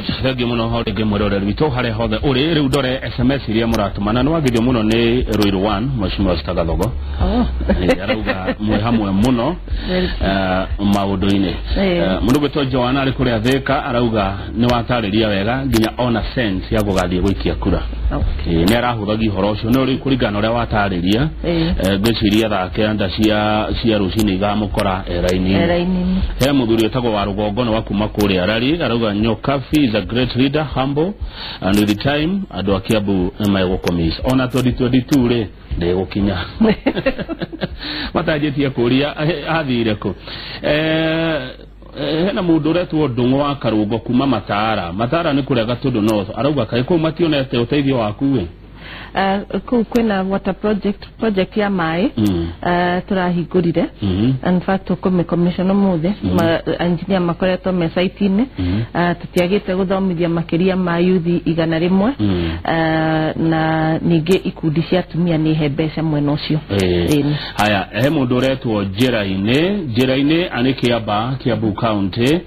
Good, thengiũ mũno ho rĩngĩ mwĩroreri witũ harĩa hothe ũrĩ. Rĩu ndore SMS iria mũratũmana. Nĩ wagithio mũno nĩ Ruiru 1 Mheshimiwa Esther Gathogo. Arauga mwĩ hamwe mũno maũndũ-inĩ. Mũndũ gwĩtwo Joana arĩ kũrĩa Thĩka arauga nĩ watarĩria wega nginya ona sense ya gũgathiĩ gũikia kura. Nĩ arahũthagia ũhoro ũcio no rĩu kũringana na ũrĩa watarĩria, ngwĩciria thaa kenda cia rũcinĩ igamũkora eraini. He mũthuri wĩtagwo wa Rũgongo nĩ wa kuma kũrĩa Rari arauga Nyokabi is a great leader, humble and with the time andũ a Kiambu nĩ megũkũmiss. Ona 2022 rĩ ndĩgũkinya. Matanjĩtie kũria athire kũ. Hena mũndũ ũretwo Ndũng'ũ wa Karũngo kuma Matara. Matara nĩ kũrĩa Gatũndũ North. Arauga kaĩ kũu mationete ũteithio waku ĩ? Kũu kwĩna water project ya maĩ tũrahingũrire. In fact tũkũmĩ-commission ũmũthĩ. Engineer makoretwo me site-inĩ. Tũtiagĩte gũthomithia makĩria ma yuthi 100. Na ningĩ ikundi cia atumia nĩ he mbeca mwena ũcio. Haya, he mũndũ ũretwo Njĩra-inĩ arĩ Kĩamba, Kiambu County,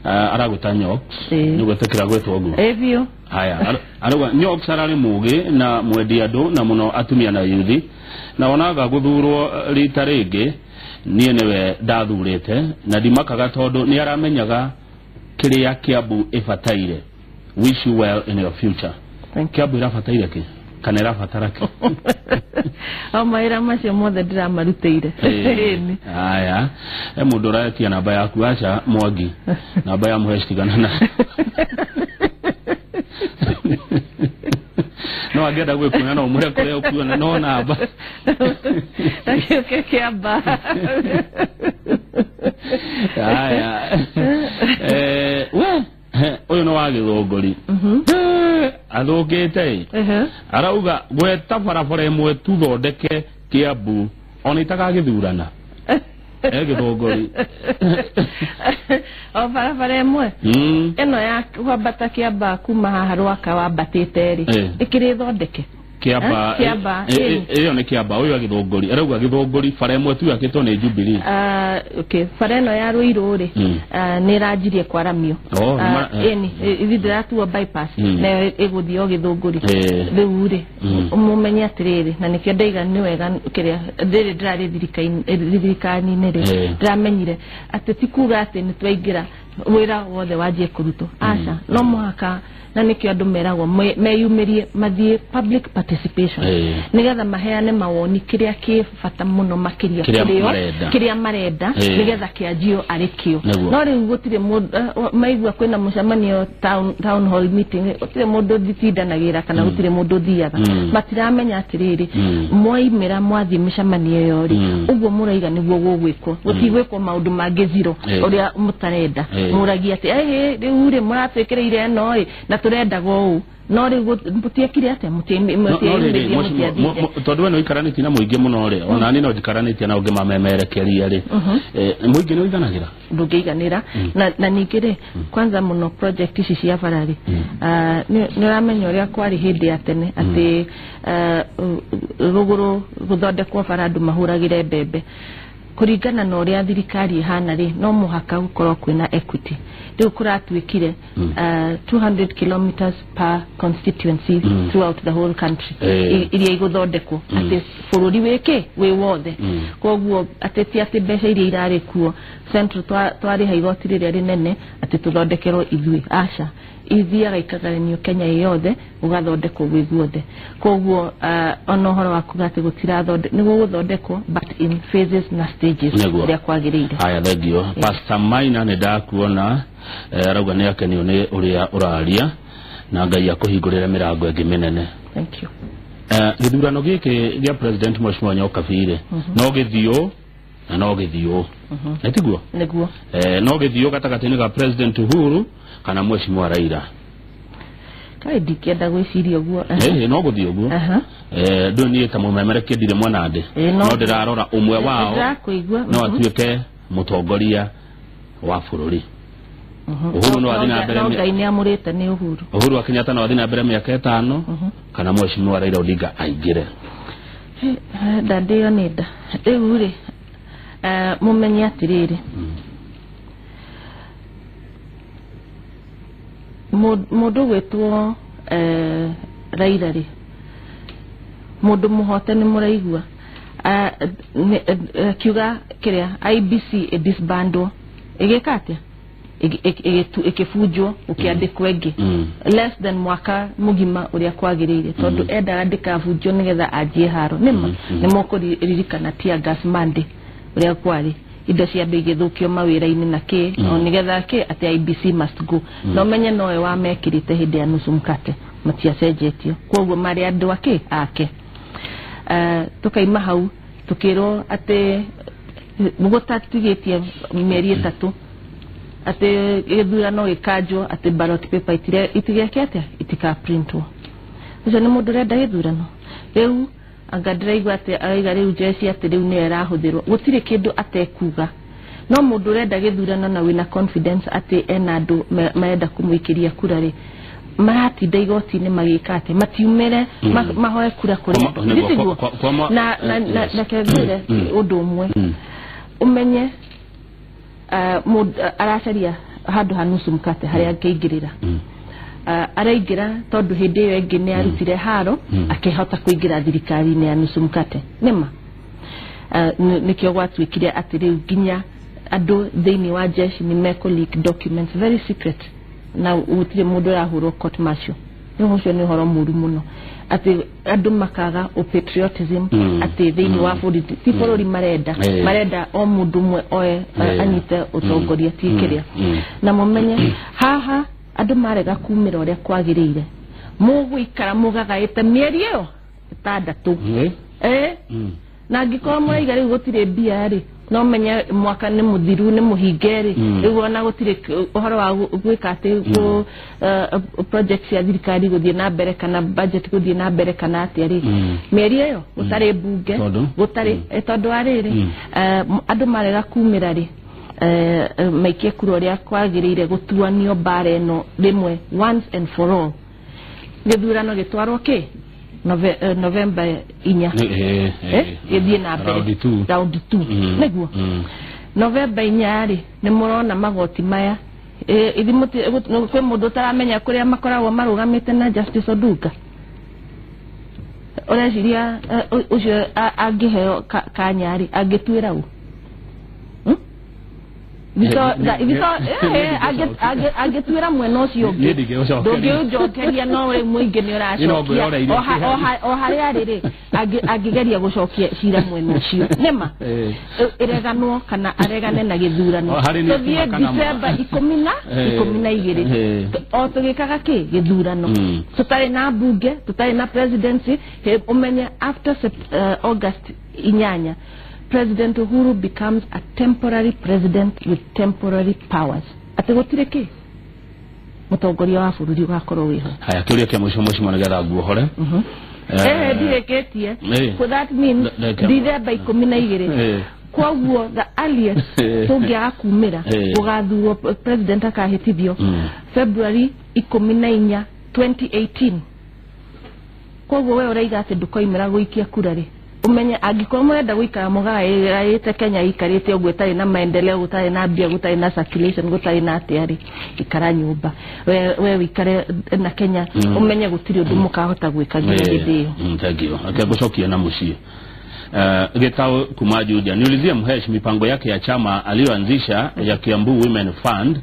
aragwĩta Nyox. Nĩ gwĩtĩkĩra gwĩtwo ũguo? Ĩ biũ. Haya, arauga Nyox ararĩ mũgĩ na mwendi andũ na mũno atumia na yuthi, na onaga gũthurwo rita rĩngĩ niĩ nĩwe ndathurĩte na ndimakaga tondũ nĩ aramenyaga kĩrĩa Kiambu ĩbataire. Wish you well in your future. Kiambu ĩrabataire kĩ? Kana ĩrabatara kĩ? O mawĩra macio mothe ndĩramarutĩire. Haya, he mũndũ ũretia namba yaku. Aca Mwangi, namba ya mũhe citigana na no angĩenda gwĩkuona no ũmũhe kũrĩa ũkuona no namba Gĩũke Kĩamba. Haya, we ũyũ nĩ wa Gĩthũngũri athũkĩte ĩ. Arauga gweta barabara ĩmwe tu thondeke Kiambu ona itagagĩthurana. Gĩthũngũri. O barabara ĩmwe ĩno ya kwambata Kĩamba kuma haha Rwaka wambatĩte rĩ, ĩkĩrĩ thondeke Kĩamba. Kĩamba. Ĩyo nĩ Kĩamba. Ũyũ agĩthũngũri arauga Gĩthũngũri bara ĩmwe tu yakĩtwo nĩ Jubilee. Okay, bara ĩno ya Ruiru rĩ, nĩ ĩranjirie kwaramio. Ĩni ithi ndĩratuo bypass nayo ĩgũthiĩ o Gĩthũngũri. Rĩu rĩ, mũmenye atĩrĩrĩ, na nĩkĩo ndaiga nĩ wega kĩrĩa rĩrĩ ndĩrarĩ thirikari-inĩ rĩ, ndĩramenyire atĩ ti kuga atĩ nĩ twaingĩra wĩra wothe wanjie kũrutwo, aca, no mũhaka, na nĩkĩo andũ meragwo meyumĩrie mathiĩ public participation nĩgetha maheane mawoni kĩrĩa kĩ bata mũno makĩria kĩrĩo kĩrĩa marenda nĩgetha kĩanjio arĩ kĩo. No rĩu gũtirĩ mũndũ maigua kwĩna mũcemanio town hall meeting, gũtirĩ mũndũ ũtindanagĩra kana gũtirĩ mũndũ ũthiaga. Matiramenya atĩrĩrĩ, mwaimĩra mwathiĩ mĩcemanio ĩyo rĩ, ũguo mũraiga nĩguo gũgwĩkwo, gũtigwĩkwo maũndũ mangĩ zero ũrĩa mũtarenda. Mũragia atĩ rĩu rĩ mũratwĩkĩrĩire ĩno ĩ na tũrendaga ũũ, no rĩu mũtiekire atĩa? Mũtieyumĩrie. Tondũ we nĩ ũikaranĩtie na mũingĩ mũno rĩ, ona niĩ no njikaranĩtie na ũngĩ mamemerekeria rĩ, mũingĩ nĩ ũiganagĩra? Ndũngĩiganĩra. Na ningĩ rĩ, kwanza mũno project ici cia bara rĩ, nĩ ũramenya ũrĩa kwarĩ hĩndĩ ya tene atĩ rũgũrũ gũthondekwo bara andũ mahũragĩre mbembe. Kũringana na ũrĩa thirikari ĩhana rĩ, no mũhaka gũkorwo kwĩna equity. Rĩu kũratuĩkire 200 kilometers per constituency throughout the whole country iria igũthondekwo, atĩ bũrũri wĩkĩ wĩ wothe. Koguo atĩ ti atĩ mbeca iria irarĩ kuo central twarĩha igoti rĩrĩa rĩnene atĩ tũthondekerwo ithuĩ, aca, ithiaga ikagayanio Kenya ĩ yothe gũgathondekwo gwĩ guothe. Koguo ona ũhoro wa kuga atĩ gũtirathonde, nĩ gũgũthondekwo but in phases na stages ũrĩa kwagĩrĩire. Haya, thengio. Pastor Maina, nĩ ndakuona, arauga nĩ akenio nĩ ũrĩa ũraria na Ngai akũhingũrĩre mĩrango ĩngĩ mĩnene. Thank you. Gĩthurano gĩkĩ gĩa president, Mheshimiwa Nyokabi rĩ, no gĩthiũ na no gĩthiũ nĩ tiguo? Nĩguo. No gĩthiũ gatagatĩ-inĩ ga President Uhuru kana Mheshimiwa Raila. Kaĩ ndingĩenda gwĩciria ũguo. No gũthiĩ ũguo. Ndũ niĩ ta mũmemerekia ndirĩ mwanandĩ, no ndĩrarora ũmwe wao no atuĩke mũtongoria wa bũrũri. Uhuru no athiĩ na mbere. No Ngai nĩ amũrĩte nĩ Uhuru. Uhuru wa Kenyatta no athiĩ na mbere mĩaka 5 kana Mheshimiwa Raila Odinga aingĩre. Ndandĩo nĩ nda rĩu rĩ, mũmenye atĩrĩrĩ, Mũndũ gwĩtwo Raila rĩ, mũndũ mũhote nĩ mũraigua akiuga kĩrĩa IBC ĩdisbandwo, ĩgĩka atĩa, ĩkĩbunjwo gũkĩandĩkwo ĩngĩ less than mwaka mũgima ũrĩa kwagĩrĩire, tondũ endaga ndĩkabunjwo nĩgetha anjie haro. Nĩma nĩ mũkũririkana tear gas Monday ũrĩa kwarĩ, indo cia andũ igĩthũkio mawĩra-inĩ na kĩ, o nĩgetha kĩ atĩ IBC must go. No menye nowe wamekĩrĩte hĩndĩ ya nusu mkate, matiacenjetio, koguo marĩ andũ ake ake. Tukaima hau tukirwo atĩ gũtatigĩtie mĩeri 3 atĩ gĩthurano gĩkanjwo, atĩ ballot paper itigeke atĩa, itikaprintwo. Ũcio nĩ mũndũ ũrenda gĩthurano rĩu. Anga ndĩraigua atĩ araiga rĩu jeshi atĩ rĩu nĩyo ĩrahũthĩrwo, gũtirĩ kĩndũ atekuga. No mũndũ ũrenda gĩthurano na wĩna confidence atĩ ena andũ marenda kũmũikĩria kura rĩ, maratinda igoti-inĩ magĩka atĩ matiumĩre mahoe kura kũrĩ andũ. Na reke ngwĩre ũndũ ũmwe, ũmenye aracaria handũ ha nusu mkate harĩa angĩingĩrĩra. Araingĩra tondũ hĩndĩ ĩyo ĩngĩ nĩ arutire haro akĩhota kũingĩra thirikari-inĩ ya nusu mkate. Nĩma nĩkĩo gwatuĩkire atĩ rĩu nginya andũ thĩinĩ wa jeshi nĩ mekũ leak documents very secret, na gũtirĩ mũndũ ũrahũrwo court martial. Rĩu ũcio nĩ ũhoro mũru mũno atĩ andũ makaga patriotism atĩ thĩinĩ wa bũrũri ti bũrũri marenda, marenda o mũndũ ũmwe oe anyite ũtongoria ti kĩrĩa. Na mũmenye haha andũ marega kumĩra ũrĩa kwagĩrĩire, mũgũikara mũgagaĩte mĩeri ĩyo 6. Na angĩkorwo mũraiga rĩu gũtirĩ mbia rĩ, no menye mwaka nĩ mũthiru, nĩ mũhinge rĩ, rĩu ona gũtirĩ ũhoro wa gwĩka atĩ project cia thirikari gũthiĩ na mbere kana budget gũthiĩ na mbere kana atĩa rĩ, mĩeri ĩyo gũtarĩ mbunge, gũtarĩ tondũ wa rĩrĩ andũ marega kumĩra rĩ, maikie kura ũrĩa kwagĩrĩire gũtuanio mbara ĩno rĩmwe once and for all. Gĩthurano gĩtwarwo kĩ November 4 gĩthiĩ na mbere round 2 nĩguo November 4 rĩ, nĩ mũrona magoti maya. Kwĩ mũndũ ũtaramenya kũrĩa makoragwo marũgamĩte na Justice Odunga, ũreciria ũcio angĩheo kanya rĩ, angĩtuĩra ũ? Angĩtuĩra mwena ũcio ũngĩ ndũngĩũnjokeria, no rĩu mũingĩ nĩ ũracokia o harĩa arĩ rĩ, angĩgeria gũcokia cira mwena ũcio nĩma ĩreganwo kana aregane na gĩthurano. Tũthiĩ December 12 o tũgĩkaga kĩ gĩthurano, tũtarĩ na mbunge, tũtarĩ na presidency. Ũmenye after August 8 President Uhuru becomes a temporary president with temporary powers. Atĩ gũtirĩ kĩ mũtongoria wa bũrũri ũgakorwo wĩho. Haya, kĩũria kĩa mũico mũico nĩgetha nguohore. Ndirĩkĩtie. So that means December 12. Koguo the earliest tũngĩaga kumĩra gũgathurwo president akahĩtithio February 14 2018. Koguo we ũraiga atĩ ndũkoimĩra gũikia kura rĩ, umenye angĩkorwo mũrenda gũikara mũgagaĩte Kenya ikarĩte ũguo ĩtarĩ na maendeleo, gũtarĩ na mbia, gũtarĩ na circulation, gũtarĩ na atĩa rĩ, ikara nyũmba we wĩikare na Kenya, ũmenye gũtirĩ ũndũ mũkahota gwĩka nginya hĩndĩ ĩyo. Thank you. Akĩgũcokia na mũciĩ Gitau kuma Juja, niulizie Mhesh mipango yake ya chama aliyoanzisha ya Kiambu Women Fund,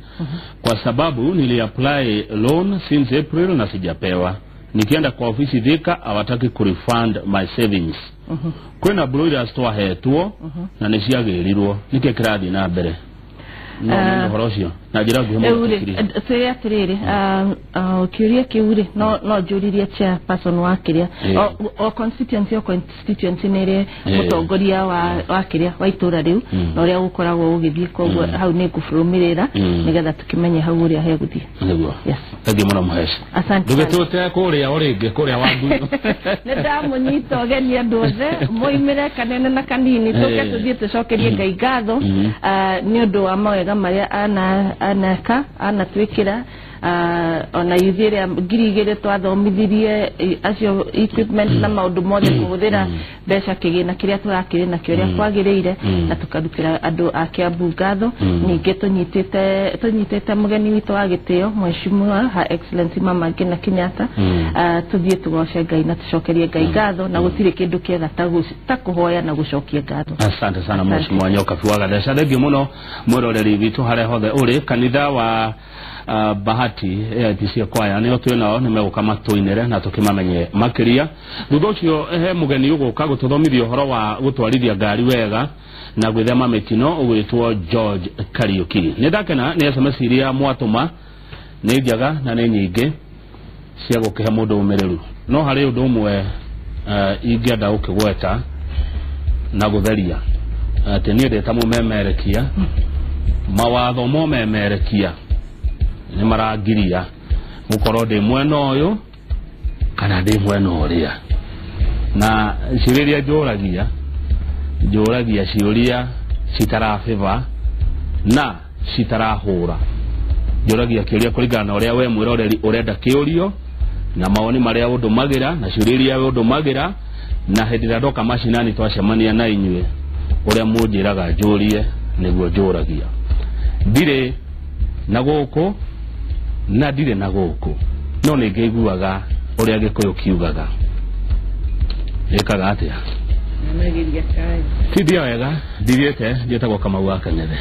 kwa sababu niliapply loan since April na sijapewa. Nikienda kwa ofisi Thika hawataki kurefund my savings. Kwĩna broilers twahetwo na nĩ ciagĩrirwo, nĩkĩ kĩrathiĩ na mbere? No nĩ ũhoro ũcio na njĩra nguhĩ mũno. Twĩre atĩrĩrĩ, kĩũria kĩu rĩ, no njũririe chairperson wa kĩrĩa o constituency, o constituency nĩ ĩrĩ mũtongoria wa kĩrĩa wa itũra rĩu na ũrĩa gũkoragwo gũgĩthiĩ, koguo hau nĩ ngũbũrũmĩrĩra nĩgetha tũkĩmenye hau ũrĩa hegũthiĩ. Nĩguo. Thengiũ mũno Mhesh. Asante. Ndũgĩtũte kũrĩa o rĩngĩ kũrĩa wa Ngui. Nĩ ndamũnyita ũgeni andũ othe moimĩre kanene na kanini, tũke tũthiĩ tũcokerie Ngai ngatho nĩ ũndũ wa mawega marĩa aneka anatwĩkĩra Ona yuthi ĩrĩa 2000 twathomithirie acio equipment na maũndũ mothe kũhũthĩra mbeca kĩgĩna kĩrĩa tũrakĩrĩ nakĩo ũrĩa kwagĩrĩire, na tũkarutĩra andũ a Kiambu ngatho. Ningĩ tũnyitĩte mũgeni witũ wa gĩtĩo, Mheshimiwa Her Excellency Mama Ngina Kenyatta, tũthiĩ tũgoce Ngai na tũcokerie Ngai ngatho, na gũtirĩ kĩndũ kĩega ta kũhoya na gũcokia ngatho. Asante sana Mheshimiwa Nyokabi wa Gatheca. Thengiũ mũno mwĩroreri witũ harĩa hothe ũrĩ. Kanitha wa Bahati AIPC kwaya nĩo twĩ nao, nĩ megũka matũinĩre na tũkĩmamenye makĩria. Thutha ũcio he mũgeni ũgũka gũtũthomithia ũhoro wa gũtwarithia ngari wega na gwĩthema mĩtino, ũgwĩtwo George Kariuki. Nĩ ndakena nĩ SMS iria mwatũma, nĩ njega na nĩ nyingĩ cia gũkĩhe mũndũ ũmĩrĩru, no harĩ ũndũ ũmwe ingĩenda gũkĩgweta na gũtheria atĩ niĩ ndĩ ta mũmemerekia, mawatho momemerekia nĩ marangiria gũkorwo ndĩ mwena ũyũ kana ndĩ mwena ũrĩa, na ciũria iria njũragia ciũria citarabĩba na citarahũra. Njũragia kĩũria kũringana na ũrĩa we mwĩroreri ũrenda kĩũrio na mawoni marĩa ũndũmagĩra na ciũria iria ũndũmagĩra, na hĩndĩ ĩrĩa ndoka macinani twacemania na inyuĩ ũrĩa mũnjĩraga njũrie nĩguo njũragia. Ndirĩ na gũkũ na ndirĩ na gũkũ, no nĩ ngĩiguaga ũrĩa Gĩkũyũ kiugaga. Ĩkaga atĩa? Tindia wega, ndithiĩte, njĩtagwo Kamau wa Kang'ethe.